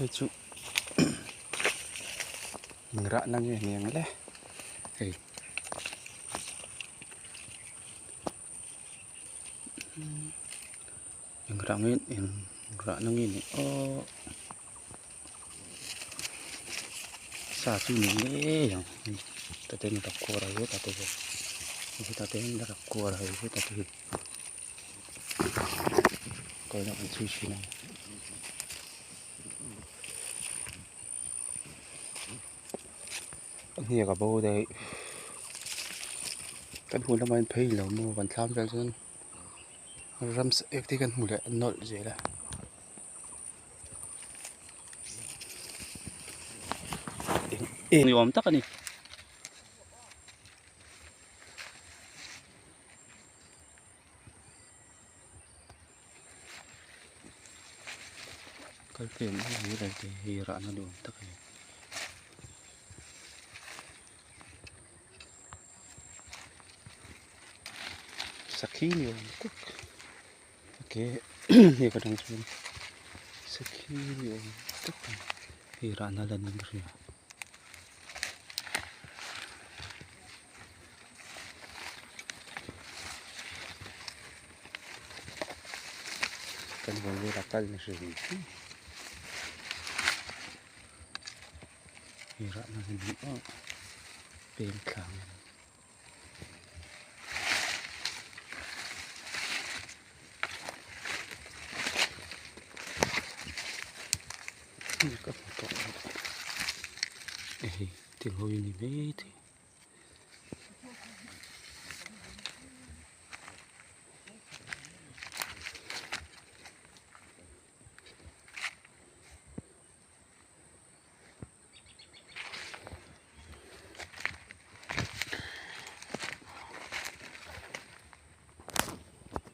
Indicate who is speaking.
Speaker 1: Hei chu inrahna nge ni ang le hei inrah nge inrahna nge ni aw sa chu ni ngei ang tate hian a kuar a hetah te hian hetah te hian a kuar a hetah te hian. Kalna an chhui thin a a hniak a bo daih kan hmuh lamah hian phei lo maw kan thlam vel chuan ramsa ek te kan hmu leh nawlh zel a. Ni awm tak a ni. Kal pen a ni reng te hi rahna ni awm tak a ni. Sakhi ni awm tak ke hei ka dang chuan sakhi ni awm tak a ni hei rahna la ni ka hria. Kan huan velah kal ni hrim hrim hei rahna hi ni aw peng thlang ka hmu tawh lo hei thil hawi a ni maithei.